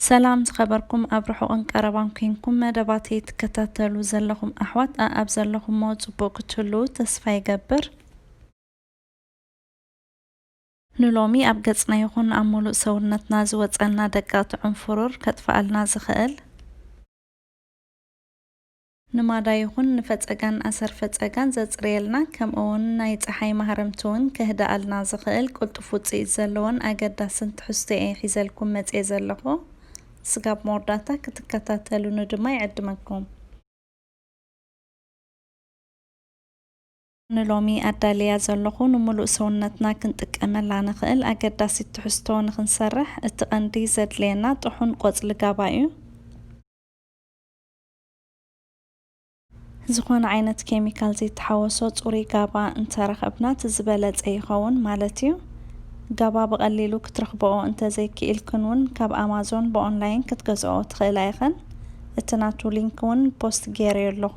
ሰላም ዝኸበርኩም ኣብ ርሑቕን ቀረባን ኮንኩም መደባተይ ትከታተሉ ዘለኹም ኣሕዋት ኣኣብ ዘለኹሞ ጽቡቕ ክትህልዉ ተስፋ ይገብር። ንሎሚ ኣብ ገጽና ይኹን ኣብ ሙሉእ ሰውነትና ዝወጸልና ደቀቕቲ ዕንፍሩር ከጥፍኣልና ዝኽእል፣ ንማዳ ይኹን ንፈጸጋን ኣሰር ፈጸጋን ዘጽርየልና፣ ከምኡ እውን ናይ ጸሓይ ማህረምቲ እውን ከህድኣልና ዝኽእል ቅልጡፍ ውጽኢት ዘለዎን ኣገዳስን ትሕዝቶ እየ ሒዘልኩም መጽየ ዘለኹ። ስጋብ መወዳእታ ክትከታተሉኒ ድማ ይዕድመኩም። ንሎሚ ኣዳልያ ዘለኹ ንምሉእ ሰውነትና ክንጥቀመላ ንኽእል ኣገዳሲት ትሕዝቶ ንኽንሰርሕ እቲ ቀንዲ ዘድልየና ጥሑን ቆጽሊ ጋባ እዩ። ዝኾነ ዓይነት ኬሚካል ዘይተሓወሶ ጽሩይ ጋባ እንተረኸብና እቲ ዝበለጸ ይኸውን ማለት እዩ። ጋባ ብቐሊሉ ክትረኽብኦ እንተዘይክኢልክን እውን ካብ ኣማዞን ብኦንላይን ክትገዝኦ ትኽእላ ኢኽን። እቲ ናቱ ሊንክ እውን ፖስት ገይረዮ ኣለኹ።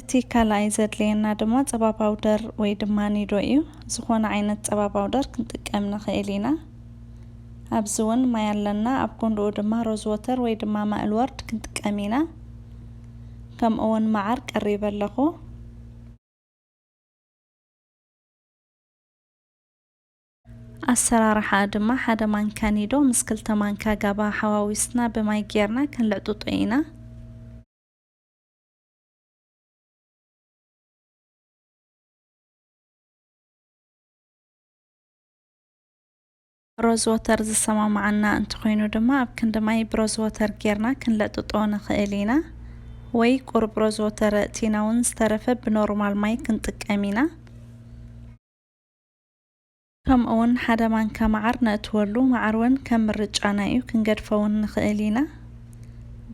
እቲ ካልኣይ ዘድልየና ድማ ጸባ ፓውደር ወይ ድማ ኒዶ እዩ። ዝኾነ ዓይነት ጸባ ፓውደር ክንጥቀም ንኽእል ኢና። ኣብዚ እውን ማይ ኣለና። ኣብ ጎንድኡ ድማ ሮዝ ወተር ወይ ድማ ማእል ወርድ ክንጥቀም ኢና። ከምኡ እውን መዓር ቀሪበ ኣለኹ። ኣሰራርሓ ድማ ሓደ ማንካ ኒዶ ምስ ክልተ ማንካ ጋባ ሓዋዊስና ብማይ ጌርና ክንልዕጥጦ ኢና። ሮዝ ወተር ዝሰማማዓና እንተኾይኑ ድማ ኣብ ክንዲ ማይ ብሮዝ ወተር ጌርና ክንለጥጦ ንኽእል ኢና። ወይ ቁሩብ ሮዝ ወተር ኣእቲና እውን ዝተረፈ ብኖርማል ማይ ክንጥቀም ኢና። ከምኡ እውን ሓደ ማንካ መዓር ነእትወሉ። መዓር እውን ከም ምርጫና እዩ፣ ክንገድፎ እውን ንኽእል ኢና።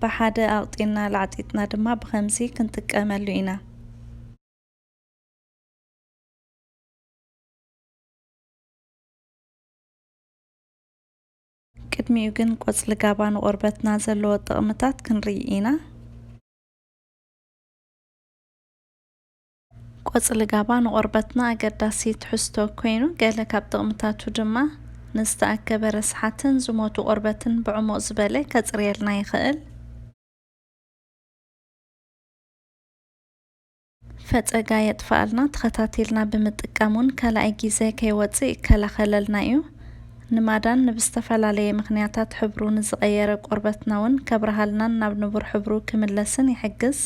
ብሓደ ኣቕጢንና ላዕጢጥና ድማ ብኸምዚ ክንጥቀመሉ ኢና። ቅድሚኡ ግን ቆጽሊ ጋባ ንቆርበትና ዘለዎ ጥቕምታት ክንርኢ ኢና። ቆጽሊ ጋባ ንቆርበትና ኣገዳሲ ትሕዝቶ ኮይኑ፣ ገለ ካብ ጥቕምታቱ ድማ ንዝተኣከበ ረስሓትን ዝሞቱ ቆርበትን ብዕሙቕ ዝበለ ከጽርየልና ይኽእል። ፈጸጋ የጥፍኣልና። ተኸታቲልና ብምጥቃም እውን ካልኣይ ግዜ ከይወጽእ ይከላኸለልና እዩ። ንማዳን ንብዝተፈላለየ ምኽንያታት ሕብሩ ንዝቐየረ ቆርበትና እውን ከብርሃልናን ናብ ንቡር ሕብሩ ክምለስን ይሕግዝ።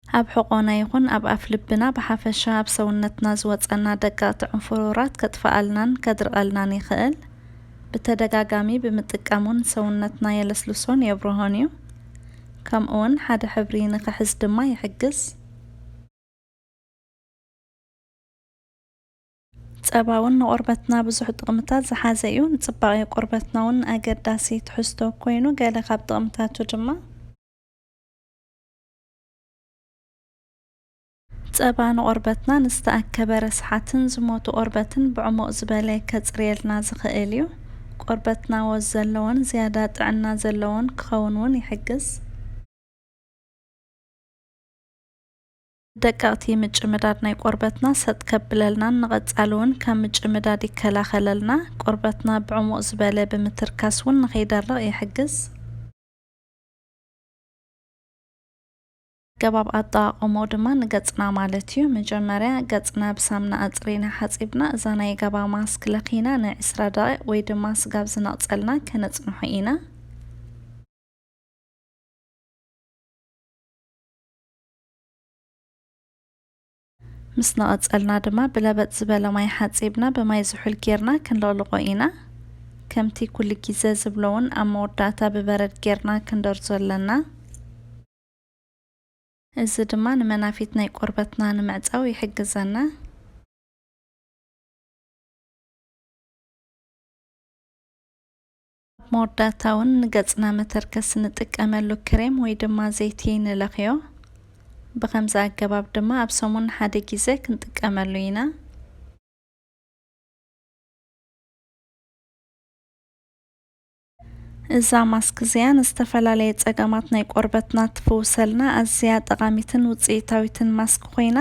ኣብ ሕቖና ይኹን ኣብ ኣፍ ልብና ብሓፈሻ ኣብ ሰውነትና ዝወጸና ደቀቕቲ ዕንፍሩራት ከጥፍኣልናን ከድርቐልናን ይኽእል። ብተደጋጋሚ ብምጥቃም እውን ሰውነትና የለስልሶን የብርሆን እዩ። ከምኡ እውን ሓደ ሕብሪ ንኽሕዝ ድማ ይሕግዝ። ጸባ እውን ንቆርበትና ብዙሕ ጥቕምታት ዝሓዘ እዩ። ንጽባቐ ቆርበትና እውን ኣገዳሲ ትሕዝቶ ኮይኑ፣ ገለ ካብ ጥቕምታቱ ድማ ጸባ ንቆርበትና ንዝተኣከበ ረስሓትን ዝሞቱ ቆርበትን ብዕሙቕ ዝበለ ከጽርየልና ዝኽእል እዩ። ቆርበትና ወዝ ዘለዎን ዝያዳ ጥዕና ዘለዎን ክኸውን እውን ይሕግዝ። ደቀቕቲ ምጭምዳድ ናይ ቆርበትና ሰጥ ከብለልናን ንቐጻሊ እውን ካብ ምጭምዳድ ይከላኸለልና። ቆርበትና ብዕሙቕ ዝበለ ብምትርካስ እውን ንኸይደርቕ ይሕግዝ። ኣገባብ ኣጠቓቕምኡ ድማ ንገጽና ማለት እዩ። መጀመርያ ገጽና ብሳምና ኣጽሪና ሓጺብና፣ እዛ ናይ ጋባ ማስክ ለኺና ንዕስራ ደቂቕ ወይ ድማ ስጋብ ዝነቕጸልና ከነጽንሖ ኢና። ምስ ነቐጸልና ድማ ብለበጥ ዝበለ ማይ ሓጺብና ብማይ ዝሑል ጌርና ክንለቕልቖ ኢና። ከምቲ ኩሉ ግዜ ዝብሎ እውን ኣብ መወዳእታ ብበረድ ጌርና ክንደርዞ ኣለና። እዚ ድማ ንመናፊት ናይ ቆርበትና ንምዕጻው ይሕግዘና። ኣብ መወዳእታ እውን ንገጽና መተርከሲ ንጥቀመሉ ክሬም ወይ ድማ ዘይቲ ንለኽዮ። ብኸምዚ ኣገባብ ድማ ኣብ ሰሙን ሓደ ግዜ ክንጥቀመሉ ኢና። እዛ ማስክ እዚኣ ንዝተፈላለየ ጸገማት ናይ ቆርበትና ትፍውሰልና ኣዝያ ጠቓሚትን ውጽኢታዊትን ማስክ ኮይና፣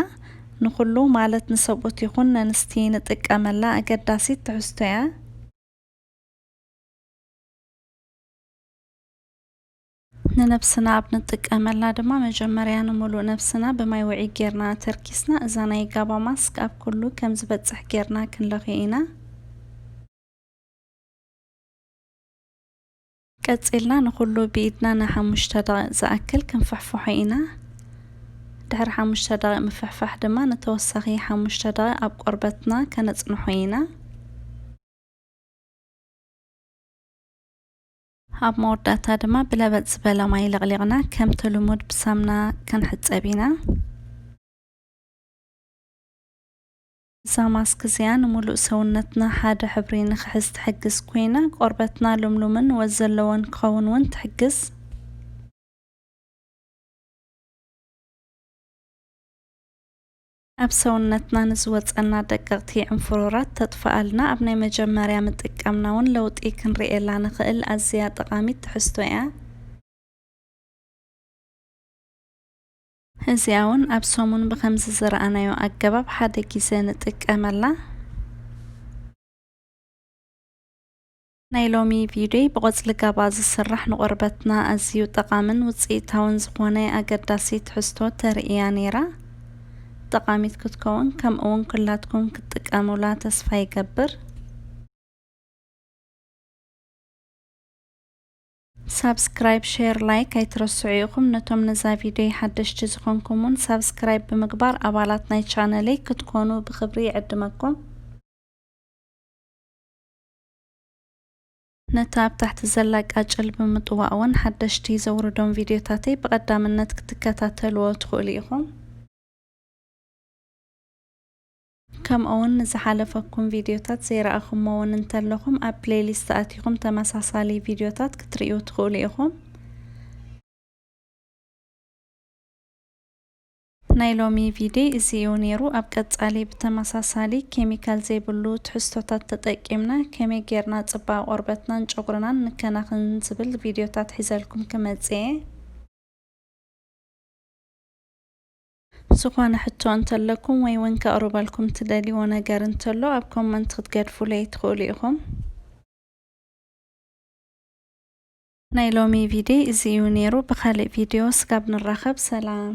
ንኹሉ ማለት ንሰብኡት ይኹን ነንስቲ ንጥቀመላ ኣገዳሲት ትሕዝቶ እያ። ንነብስና ኣብ ንጥቀመላ ድማ መጀመርያ ንሙሉእ ነብስና ብማይ ውዒ ጌርና ተርኪስና፣ እዛ ናይ ጋባ ማስክ ኣብ ኩሉ ከም ዝበጽሕ ጌርና ክንለኽዮ ኢና። ቀጺልና ንኹሉ ብኢድና ንሓሙሽተ ደቂቕ ዝኣክል ክንፍሕፍሖ ኢና። ድሕሪ ሓሙሽተ ደቂቕ ምፍሕፋሕ ድማ ንተወሳኺ ሓሙሽተ ደቂቕ ኣብ ቆርበትና ከነጽንሖ ኢና። ኣብ መወዳእታ ድማ ብለበጥ ዝበለ ማይ ለቕሊቕና ከምቲ ልሙድ ብሳምና ክንሕጸብ ኢና። እዛ ማስክ እዚኣ ንምሉእ ሰውነትና ሓደ ሕብሪ ንክሕዝ ትሕግዝ ኮይና፣ ቆርበትና ልምሉምን ወዝ ዘለዎን ክኸውን እውን ትሕግዝ። ኣብ ሰውነትና ንዝወጸና ደቀቕቲ ዕንፍሩራት ተጥፍኣልና፣ ኣብ ናይ መጀመርያ ምጥቃምና እውን ለውጢ ክንርእየላ ንኽእል ኣዝያ ጠቓሚት ትሕዝቶ እያ። እዚኣ እውን ኣብ ሰሙን ብኸምዚ ዝረኣናዮ ኣገባብ ሓደ ግዜ ንጥቀመላ። ናይ ሎሚ ቪድዮይ ብቆጽሊ ጋባ ዝስራሕ ንቆርበትና ኣዝዩ ጠቓምን ውጽኢታውን ዝኾነ ኣገዳሲ ትሕዝቶ ተርእያ ነይራ። ጠቓሚት ክትከውን ከምኡ እውን ኩላትኩም ክትጥቀሙላ ተስፋ ይገብር። ሳብስክራይብ፣ ሼር፣ ላይክ ኣይትረስዑ ኢኹም። ነቶም ነዛ ቪድዮ ሓደሽቲ ዝኾንኩም እውን ሳብስክራይብ ብምግባር ኣባላት ናይ ቻነለይ ክትኮኑ ብኽብሪ ይዕድመኩም። ነታ ኣብ ታሕቲ ዘላ ቃጭል ብምጥዋቕ እውን ሓደሽቲ ዘውርዶም ቪድዮታተይ ብቐዳምነት ክትከታተልዎ ትኽእሉ ኢኹም። ከምኡ እውን ንዝሓለፈኩም ቪድዮታት ዘይረኣኹሞ እውን እንተለኹም ኣብ ፕሌሊስት ኣቲኹም ተመሳሳሊ ቪድዮታት ክትርእዩ ትኽእሉ ኢኹም። ናይ ሎሚ ቪድዮ እዚ እዩ ነይሩ። ኣብ ቀጻሊ ብተመሳሳሊ ኬሚካል ዘይብሉ ትሕዝቶታት ተጠቂምና ከመይ ጌርና ጽባቐ ቆርበትናን ጨጉርናን ንከናኽን ዝብል ቪድዮታት ሒዘልኩም ክመጽእ እየ። ዝኾነ ሕቶ እንተለኩም ወይ እውን ከቕርበልኩም ትደልይዎ ነገር እንተሎ ኣብ ኮመንት ክትገድፉለይ ትኽእሉ ኢኹም። ናይ ሎሚ ቪድዮ እዚ እዩ ነይሩ። ብኻልእ ቪድዮ ስጋብ ንራኸብ፣ ሰላም።